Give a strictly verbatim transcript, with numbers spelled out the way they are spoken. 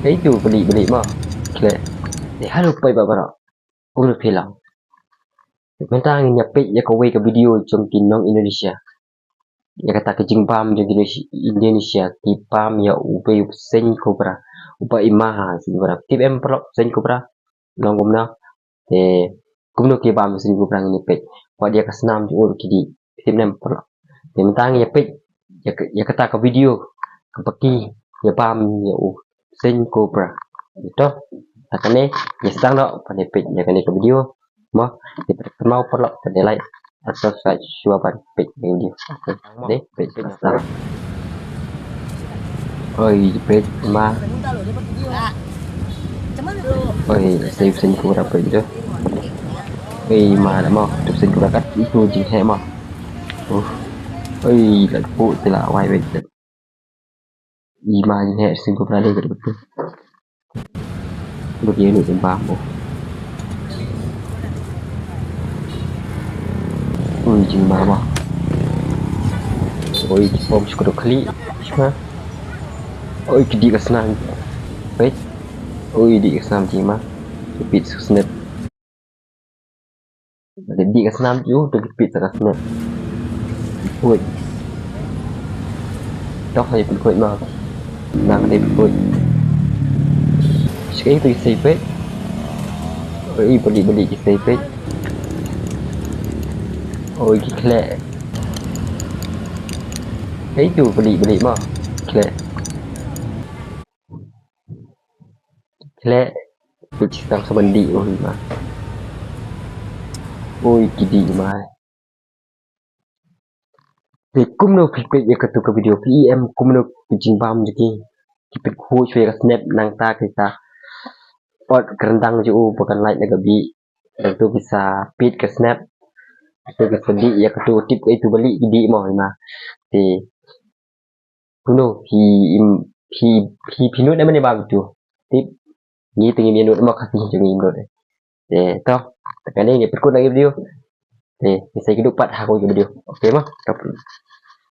Hei tu beli beli mo. Kle. Eh, halo pai ba baroh. Ulu pilang. Mynta ngin ïa peit ïa kawei ka video jong ki nong Indonesia. Ïa kata ka jingbam jong ki Indonesia, ki bam ïa u bei u bseiñ cobra. U ba i ma ha bseiñ cobra. Tip em paralok bseiñ cobra? Nong kumno? Te kumno ki bam bseiñ cobra ngin ïa peit. Wat ïa ka snam jong u ki dih. Tip em paralok. Te mynta ngin ïa peit ïa ka, ïa kata ka video kaba ki ïa bam ïa u bseiñ cobra. Ito, ha kane ïa sdang noh ban ïa peit ïa kane ka video. Mo, ïa peit kynmaw paralok ban ïa like, subscribe shuwa ban peit ïa ka video. Dei peit peit sdang. Oi, peit ma. Oi, sei bseiñ cobra peit tu. Oi, ma da mo, tu bseiñ cobra kat itu jingheh mo. Uh. Oi, la pu ti la wai wai. I ma jingheh bseiñ cobra dei kat betul. Duk ïa lut bam mo. Ui jingma mo. Ui ki bom shu kdok khlieh. Shma. Ui ki dih ka snam. Peit. Ui dih ka snam jingma. Ki pit shu snep. Dih ka snam ju tu ki pit sa ka snep. Pynkuid. Tok ha pynkuid ma. Nang dei pynkuid. Shkei tu ki sei peit. Oi bali bali ki sei peit. Oi ki khleh. Hei tu bali bali ma. Khleh. Khleh. Peit tang sa ban dih oi ma. Oi ki dih ma. Te kumno phi peit ïa katu ka video, phi i em kumno ki jingbam jong ki. Ki pynkuid shwa ïa ka snep nangta ki sa ot ka ryndang jong u ba kan lait na ka bih. Nangtu ki sa pit ka snep. Nangtu ki sa dih ïa katu, tip ïa tu bali ki dih mo i ma. Te kumno phi im phi phi phi nud em ne bam tu. Tip ngi te ngim ïa nud mo, Khasi jong ngi im nud. Te to, te kane ngi pynkut na ki video. Te ngi sa ïakynduh pat ha kawei ka video. Okay mo.